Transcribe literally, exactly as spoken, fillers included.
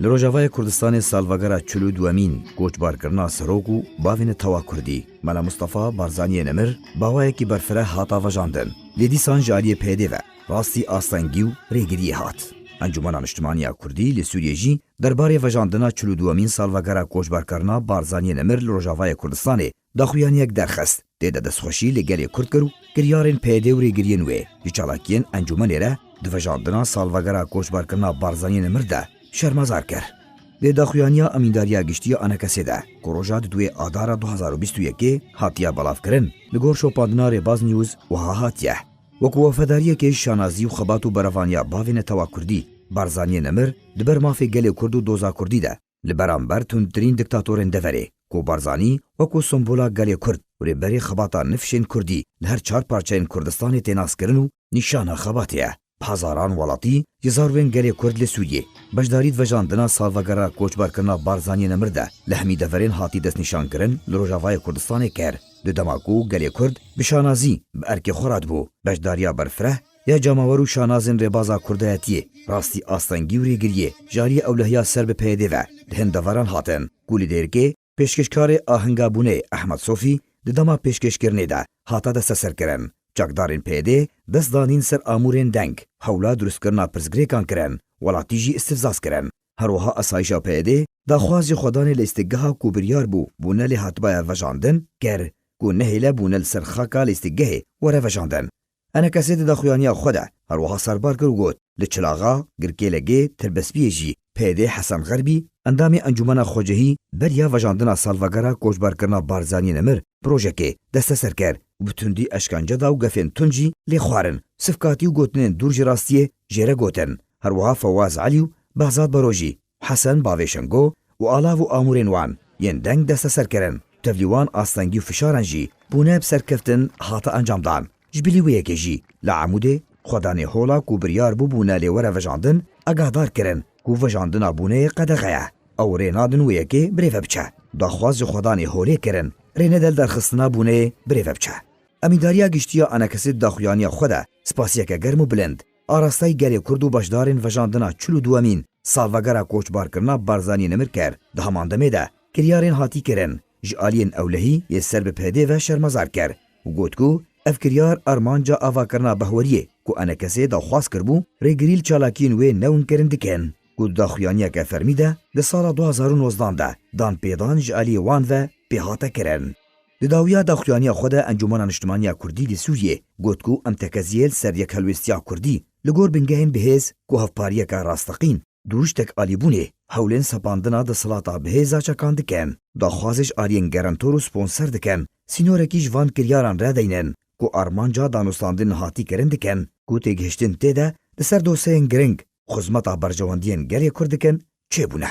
Li Rojavayê Kurdistanê salvegera çil û duwemîn koçbarkirina serok û bavê netewa kurdî, Mela Mustafa Barzaniyê Nemir, bi awayekî berfireh hata vejandin. Lê dîsan ji aliyê P Y D'ê ve rastî astengî û rêgiriyê hat. Encûmena Niştimanî ya Kurdî li Sûriyê jî derbarê vejandina çil û duwemîn salvegera koçbarkirina Barzaniyê Nemir li Rojavayê Kurdistanê daxuyaniyek derxist. Tê de destxweşî li gelê Kurd kir û kiryarên P Y D û rêgiriyên wê ji çalakiyên encûmenê re di vejandina salvegera koçbarkirina Barzaniyê Nemir de şermezar kir. Di daxuyaniya Emîndariya Giştî ya Enekesê de, ku roja di duyê Adara du hazar û bîst û yekê hatiye belavkirin, li gor şopandina Rêbaz News wiha hatiye: Wekî wefedariyekê ji şanazî û xebat û berevaniya bavê netewa kurdî, Barzaniyê Nemir, di ber mafê gelê Kurd û doza kurdî de, li beramber tundtirîn diktatorên deverê, ku Barzanî wekî sembola gelê Kurd û rêberê xebata nifşên kurdî li her çar parçeyên Kurdistanê tê naskirin û nîşana xebatê ye. Bi hezaran welatî ji zarokên gelê Kurd li Sûriyê beşdarî di vejandina salvegera koçbarkirina Barzaniyê Nemir de li hemî deverên hatî destnîşankirin li Rojavayê Kurdistanê kir. Di dema ku gelê Kurd bi şanazî bi erkê xwe re dibû, beşdariya berfireh ya cemawer û şanazên rêbaza kurdayetiyê rastî astengî û rêgiriyê ji aliyê ewlehiya ser bi P Y D ve di hin deveran hatin, ku li Dêrikê pêşkêşkarê ahinga bûneyê Ehmed Sofî di dema pêşkêşkirinê de hata desteserkirin. Çekdarên P Y D dest danîn ser amûrên deng, hewla dirustkirina pirsgirêkan kirin, welatî jî îstifzaz kirin. Her wiha asayişa P Y D daxwaz ji xwedanê lîstikgeha ku biryar bû bûne lê hatibaya vejandin kir, ku nehêle bûne li ser xaka lîstikgehê were vejandin. Enekesê di daxuyaniya xwe de her wiha serbar kir û got, li Çilaxa, Girkêlegê, Tirbespiyê jî P Y D Hesen Xerbî, endamê Encûmena Xwecihî, beriya vejandina salvegera koçbarkirina Barzaniyê Nemir projekê desteser kir û bi tundî eşkence da û gefên tund jî lê xwarin, sifkatî û gotinên dûr ji rastiyê jê re gotin. Her wiha Fewaz Elî û Behzad Baro jî Hesen bavê Şingo û alav û amûrên wan yên deng desteser kirin. Tevlî wan astengî û fişaran jî bûne bi serkeftin hate encamdan. Ji bilî wê yekê jî li Amûdê xwedanê hola ku biryar bû bûne lê were vejandin, agahdar kirin ku vejandina bûneyê qedexe ye. Ew rê nadin wê yekê birêve biçe. Daxwaz ji xwedanê holê kirin, rê nede li derxistina bûneyê birêve biçe. Emîndariya Giştî ya Enekesê di daxuyaniya xwe de spasiyeke germ û bilind arastayî gelê Kurd û beşdarên vejandina çil û duwemîn salvegera koçbarkirina Barzanî Nemir kir. Di heman demê de kiryarên hatî kirin ji aliyên ewlehî yê ser bi P Y D ve şermezar kir û got ku ev kiryar armanca avakirina behweriyê ku Enekesê daxwaz kiribû, rêgirî li çalakiyên wê newinkirin dikin ku di daxuyaniyeke fermî de di sala du hazar û nozdan de dan pêdan ji aliyê wan ve pê hate kirin. Di dawiya daxuyaniya xwe de Encûmena Niştimanî ya Kurdî li Sûriyê got ku em tekeziyê li ser yekhelwêstiya Kurdî li gor bingehên bihêz ku hevpariyeke rasteqîn, dûriştek alîbûnê, hewlên sepandina desthilata bihêza çekan dikin. Daxwazê ji aliyên garantor û sponsor dikin, sînorekî ji van kiryaran re deynin ku armanca danûstandin hatî kirin dikin ku têgihiştin tê de li ser dosyeyên giring xizmeta berjewendiyên gelê Kurd dikin çêbûne.